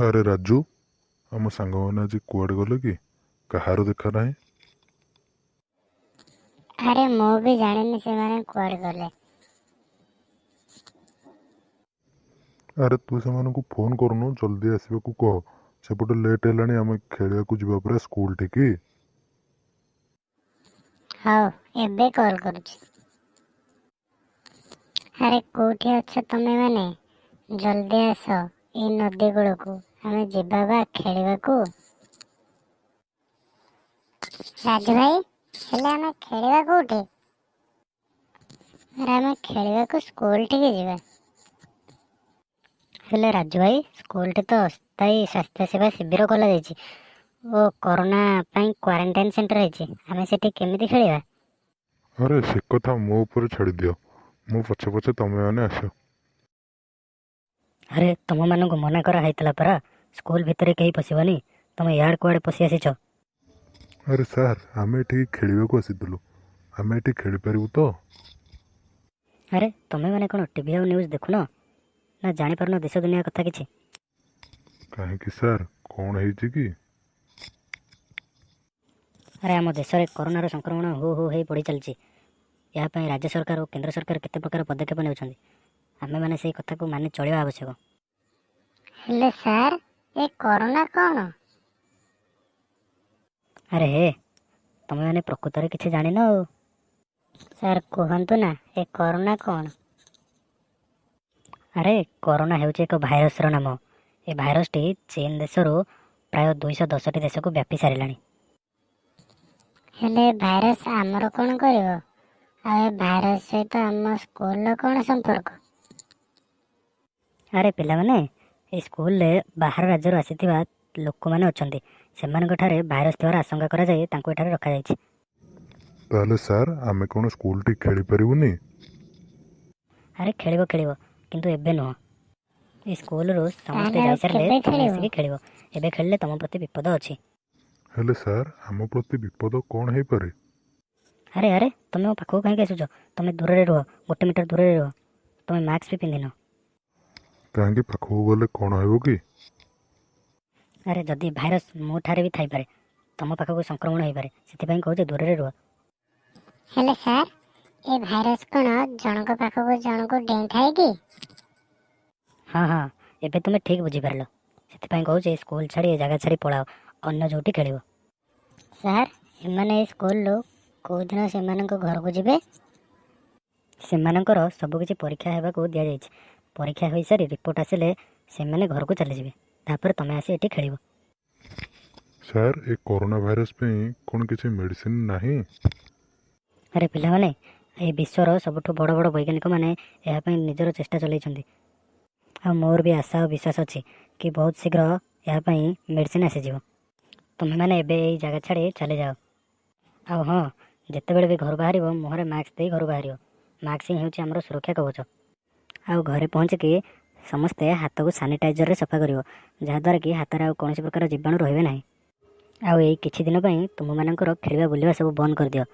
ଆରେ ରାଜୁ, ଆମ ସାଙ୍ଗମାନେ ଆଜି କୁଆଡ଼େ ଗଲେ କି? କାହାର ଦେଖା ନାହିଁ। ଆରେ ମୁଁ ବି ଜାଣିନି ସେମାନେ କୁଆଡ଼େ ଗଲେ। ଆରେ ତୁ ସେମାନଙ୍କୁ ଫୋନ୍ କରୁନୁ, ଜଲ୍ଦି ଆସିବାକୁ କହ। ସେପଟେ ଲେଟ୍ ହେଲାଣି, ଆମେ ଖେଳିବାକୁ ଯିବା ପରା ସ୍କୁଲ ଠିକି। ହଉ, ଏବେ କଲ୍ କରୁଛି। ଆରେ କୋଉଠି ଅଛ ତମେ ମାନେ? ଜଲ୍ଦି ଆସ ଏଇ ନଦୀ କୂଳକୁ, ଆମେ ଯିବା ବା ଖେଳିବାକୁ। ରାଜୁ ଭାଇ, ହେଲେ ଆମେ ଖେଳିବା କୋଉଠି? ଆରେ ଆମେ ଖେଳିବାକୁ ସ୍କୁଲ ଠିକି ଯିବା। ହେଲେ ରାଜୁ ଭାଇ, ସ୍କୁଲଟି ତ ଅସ୍ଥାୟୀ ସ୍ୱାସ୍ଥ୍ୟ ସେବା ଶିବିର ଖୋଲାଯାଇଛି ଓ କରୋନା ପାଇଁ କ୍ୱାରେଣ୍ଟାଇନ୍ ସେଣ୍ଟର ହେଇଛି। ଆମେ ସେଠି କେମିତି ଖେଳିବା? ଆରେ ସେ କଥା ମୋ ଉପରେ ଛାଡ଼ିଦିଅ, ମୁଁ ପଛେ ପଛେ, ତମେମାନେ ଆସ। ଆରେ ତୁମମାନଙ୍କୁ ମନା କରା ହେଇଥିଲା ପରା, ସ୍କୁଲ ଭିତରେ କେହି ପଶିବନି। ତମେ ଇଆଡ଼େ କୁଆଡ଼େ ପଶି ଆସିଛ? ଆରେ ସାର୍, ଆମେ ଏଠିକି ଖେଳିବାକୁ ଆସିଥିଲୁ, ଆମେ ଏଠି ଖେଳିପାରିବୁ ତ? ଆରେ ତୁମେମାନେ କ'ଣ ଟିଭି ଆଉ ନ୍ୟୁଜ୍ ଦେଖୁନ ନା ଜାଣିପାରୁନ ଦେଶ ଦୁନିଆ କଥା କିଛି? କାହିଁକି ସାର୍, କ'ଣ ହେଇଛି କି? ଆରେ ଆମ ଦେଶରେ କରୋନାର ସଂକ୍ରମଣ ହୁ ହୁ ହେଇ ବଢ଼ି ଚାଲିଛି। ଏହା ପାଇଁ ରାଜ୍ୟ ସରକାର ଓ କେନ୍ଦ୍ର ସରକାର କେତେ ପ୍ରକାର ପଦକ୍ଷେପ ନେଉଛନ୍ତି। ଆମେମାନେ ସେଇ କଥାକୁ ମାନି ଚଳିବା ଆବଶ୍ୟକ। ହେଲେ ସାର୍, ଏ କରୋନା କ'ଣ? ଆରେ ହେ, ତୁମେମାନେ ପ୍ରକୃତରେ କିଛି ଜାଣିନ ଆଉ। ସାର୍ କୁହନ୍ତୁ ନା, ଏ କରୋନା କ'ଣ? ଆରେ କରୋନା ହେଉଛି ଏକ ଭାଇରସର ନାମ। ଏ ଭାଇରସଟି ଚୀନ ଦେଶରୁ ପ୍ରାୟ 210ଟି ଦେଶକୁ ବ୍ୟାପି ସାରିଲାଣି। ହେଲେ ଏ ଭାଇରସ ଆମର କ'ଣ କରିବ? ଆଉ ଏ ଭାଇରସ ସହିତ ଆମ ସ୍କୁଲର କ'ଣ ସମ୍ପର୍କ? ଆରେ ପିଲାମାନେ, ଏ ସ୍କୁଲରେ ବାହାର ରାଜ୍ୟରୁ ଆସିଥିବା ଲୋକମାନେ ଅଛନ୍ତି। ସେମାନଙ୍କ ଠାରେ ଭାଇରସ ଥିବାର ଆଶଙ୍କା କରାଯାଇ ତାଙ୍କୁ ଏଠାରେ ରଖାଯାଇଛି। ତାହେଲେ ସାର୍, ଆମେ କ'ଣ ସ୍କୁଲଟି ଖେଳିପାରିବୁନି? ଆରେ ଖେଳିବ ଖେଳିବ, କିନ୍ତୁ ଏବେ ନୁହଁ। ଏ ସ୍କୁଲରୁ ସମସ୍ତେ ତାହେଲେ ଆଉ ଯାଇସାରିଲେ କେବେ ତମେ ଖେଳିବୁ? ଆସିକି ଖେଳିବ। ଏବେ ଖେଳିଲେ ତମ ପ୍ରତି ବିପଦ ଅଛି। ହେଲେ ସାର୍, ଆମ ପ୍ରତି ବିପଦ କ'ଣ ହେଇପାରେ? ଆରେ ଆରେ, ତମେ ମୋ ପାଖକୁ କାହିଁକି ଆସୁଛ? ତମେ ଦୂରରେ ରୁହ, 1 ମିଟର ଦୂରରେ ରୁହ। ତମେ ମାସ୍କ ବି ପିନ୍ଧିନ। କାହିଁକି, ପାଖକୁ ଗଲେ କ'ଣ ହେବ କି? ଆରେ ଯଦି ଭାଇରସ ମୋ ଠାରେ ବି ଥାଇପାରେ, ତମ ପାଖକୁ ସଂକ୍ରମଣ ହେଇପାରେ। ସେଥିପାଇଁ କହୁଛି ଦୂରରେ ରୁହ। ହେଲେ ସାର୍, ଏ ଭାଇରସ କ'ଣ ଜଣଙ୍କ ପାଖକୁ ଜଣକୁ ଡେଇଁଥାଏ କି? ହଁ ହଁ, ଏବେ ତୁମେ ଠିକ୍ ବୁଝିପାରିଲ। ସେଥିପାଇଁ କହୁଛି ସ୍କୁଲ ଛାଡ଼ି, ଏ ଜାଗା ଛାଡ଼ି ପଳାଅ, ଅନ୍ୟ ଯେଉଁଠି ଖେଳିବ। ସାର୍, ଏମାନେ ଏଇ ସ୍କୁଲରୁ କେଉଁଦିନ ସେମାନଙ୍କ ଘରକୁ ଯିବେ? ସେମାନଙ୍କର ସବୁକିଛି ପରୀକ୍ଷା ହେବାକୁ ଦିଆଯାଇଛି। ପରୀକ୍ଷା ହୋଇସାରି ରିପୋର୍ଟ ଆସିଲେ ସେମାନେ ଘରକୁ ଚାଲିଯିବେ। ତାପରେ ତମେ ଆସି ଏଠି ଖେଳିବ। ସାର୍, ଏ କରୋନା ଭାଇରସ ପାଇଁ କ'ଣ କିଛି ମେଡ଼ିସିନ ନାହିଁ? ଆରେ ପିଲାମାନେ, ଏ ବିଶ୍ୱର ସବୁଠୁ ବଡ଼ ବଡ଼ ବୈଜ୍ଞାନିକମାନେ ଏହା ପାଇଁ ନିଜର ଚେଷ୍ଟା ଚଲେଇଛନ୍ତି। ଆଉ ମୋର ବି ଆଶା ଓ ବିଶ୍ୱାସ ଅଛି କି ବହୁତ ଶୀଘ୍ର ଏହା ପାଇଁ ମେଡ଼ିସିନ ଆସିଯିବ। ତୁମେମାନେ ଏବେ ଏଇ ଜାଗା ଛାଡ଼ି ଚାଲିଯାଅ। ଆଉ ହଁ, ଯେତେବେଳେ ବି ଘରୁ ବାହାରିବ, ମୁହଁରେ ମାସ୍କ ଦେଇ ଘରୁ ବାହାରିବ। ମାସ୍କ ହିଁ ହେଉଛି ଆମର ସୁରକ୍ଷା କବଚ। ଆଉ ଘରେ ପହଞ୍ଚିକି ସମସ୍ତେ ହାତକୁ ସାନିଟାଇଜରରେ ସଫା କରିବ, ଯାହାଦ୍ୱାରା କି ହାତରେ ଆଉ କୌଣସି ପ୍ରକାର ଜୀବାଣୁ ରହିବେ ନାହିଁ। ଆଉ ଏଇ କିଛି ଦିନ ପାଇଁ ତୁମମାନଙ୍କର ଖେଳିବା ବୁଲିବା ସବୁ ବନ୍ଦ କରିଦିଅ।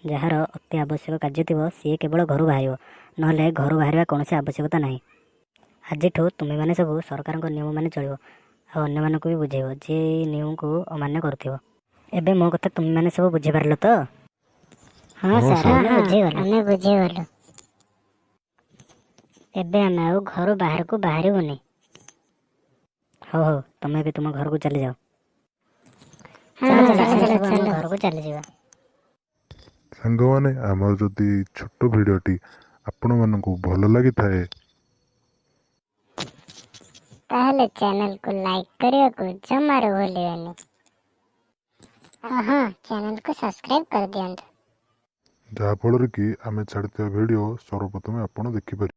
ଯାହାର ଅତି ଆବଶ୍ୟକ କାର୍ଯ୍ୟ ଥିବ, ସିଏ କେବଳ ଘରୁ ବାହାରିବ, ନହେଲେ ଘରୁ ବାହାରିବା କୌଣସି ଆବଶ୍ୟକତା ନାହିଁ। ଆଜିଠୁ ତୁମେମାନେ ସବୁ ସରକାରଙ୍କ ନିୟମ ମାନି ଚଳିବ ଆଉ ଅନ୍ୟମାନଙ୍କୁ ବି ବୁଝେଇବ ଯିଏ ଏଇ ନିୟମକୁ ଅମାନ୍ୟ କରୁଥିବ। ଏବେ ମୋ କଥା ତୁମେମାନେ ସବୁ ବୁଝିପାରିଲ ତ? ହଁ ହଁ ସାର୍, ସାର୍। ଆମେ ବୁଝିଗଲୁ, ଆମେ ବୁଝିଗଲୁ। ଏବେ ଆମେ ଆଉ ଘରୁ ବାହାରକୁ ବାହାରିବୁନି। ହଉ ହଉ, ତମେ ଏବେ ତୁମ ଘରକୁ ଚାଲିଯାଅ। ହଁ, ଚାଲ ଚାଲ, ଚାଲ ଆମେ ଚାଲ ସବୁ ଆମ ଚାଲ ଘରକୁ ଚାଲିଯିବା। ସାଙ୍ଗମାନେ, ଆମର ଯଦି ଛୋଟ ଭିଡ଼ିଓଟି ଆପଣମାନଙ୍କୁ ଭଲ ଲାଗିଥାଏ, ତାହେଲେ ଚ୍ୟାନେଲକୁ ଲାଇକ୍ କରିବାକୁ ଜମାରୁ ଭୁଲିବେନି। ଆଉ ହଁ, ଚ୍ୟାନେଲକୁ ସବସ୍କ୍ରାଇବ୍ କରିଦିଅନ୍ତୁ। ଯାହାଫଳରେ କି ଆମେ ଛାଡ଼ିଥିବା ଭିଡ଼ିଓ ସର୍ବପ୍ରଥମେ ଆପଣ ଦେଖିପାରିବେ।